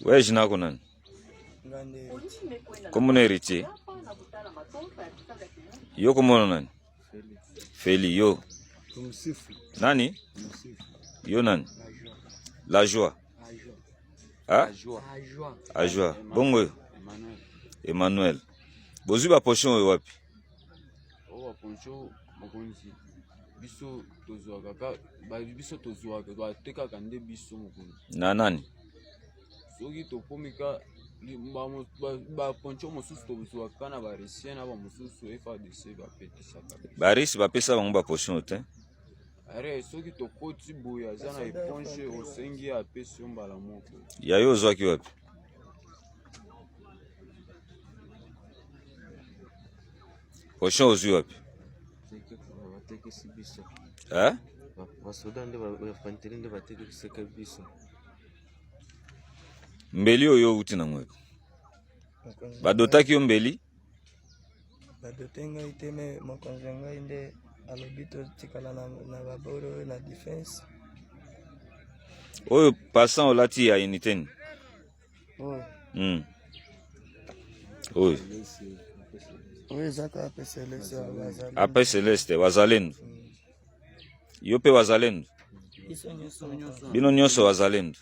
Wewe jina lako nani? Kombo na Heritier. Yo kombo na nani? Feli yo. Tumsifu. Nani? Yo nani? La joie. Ah? Ajua. Bongo yo. Emmanuel. Bozwi ba pochon oyo wapi? Oyo ba poncho mokonzi biso tozwaka ka biso tozwaka batekaka nde biso mokonzi. Na nani? Soki tokomi ka baponcho mosusu tozwaka na barisien na bamosusu FARDC bapetisaka. Barisi bapesa bango bapotion te? Are soki tokoti boye aza na eponge osengi apesi yo mbala moko. Ya yo ozwaki wapi? Potion ozwi wapi? Batekisi biso. Eh? Basoda nde bafanteri nde batekisaka biso. Mbeli oyo outi nango wapi? Badotaki yo mbeli? Badote ngai te me mokonzi ya ngai nde alobi totikala na, na baboro oyo na defense. Oyo passant olati ya unité nini? Oyo. Oyo. Oyo eza kaka pe celeste ya wazalendo. Ape celeste wazalendo. Yo pe wazalendo. Biso nyonso mokonzi. Bino nyonso wazalendo.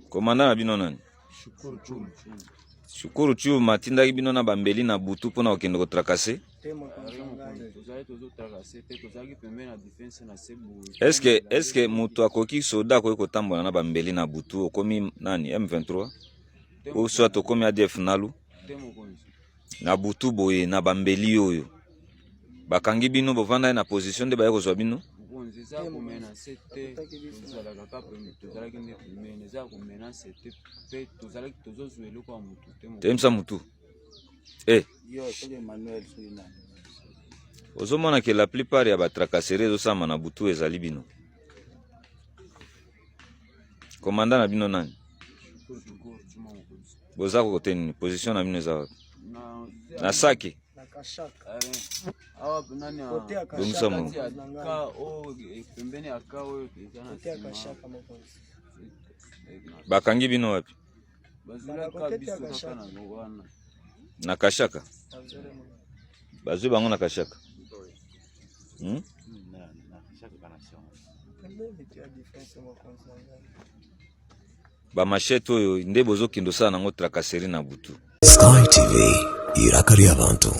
Komanda na bino nani? Shukuru Chuma. Shukuru Chuma atindaki bino na bambeli na butu mpona kokende kotracasser. Te mokonzi na ngai. Tozali tozotracasser te, tozalaki pembeni na defense na se boye. Est-ce est-ce que moto akoki soda akoki kotambola na bambeli na butu okomi nani M23 ou soit okomi ADF Nalu Te mokonzi. na butu boye na bambeli oyo bakangi bino bovandaki na position nde baye kozwa bino Mokonzi eza komenase te, tozalaka kaka pembeni, tozalaki nde pembeni, eza komenase te mpe tozalaki tozozwa eloko ya motu te. Mokonzi. Telemisa mutu eh. Yo soki Emmanuel soki nani. Ozomona ke la plupart ya batracasserie ezosalama na butu ezali bino. Komanda na bino nani? Shukuru Chuma mokonzi. Boza kote nini? Position na bino eza wapi? Na, Na Sake. Na Kashaka. Awa nani ya Kote ya Bongisa Kashaka mo. mokonzi na ngai. ka oyo eh, pembeni ya ka oyo eza na Kote ya nsima. Kashaka mokonzi. Bakangi bino wapi? Bazwilaka biso kaka na wana. Na Kashaka. Bazwi bango na Kashaka. Hmm? Ba machette oyo nde bozokende osala nango tracasserie na butu. Sky TV, iraka lya bantu.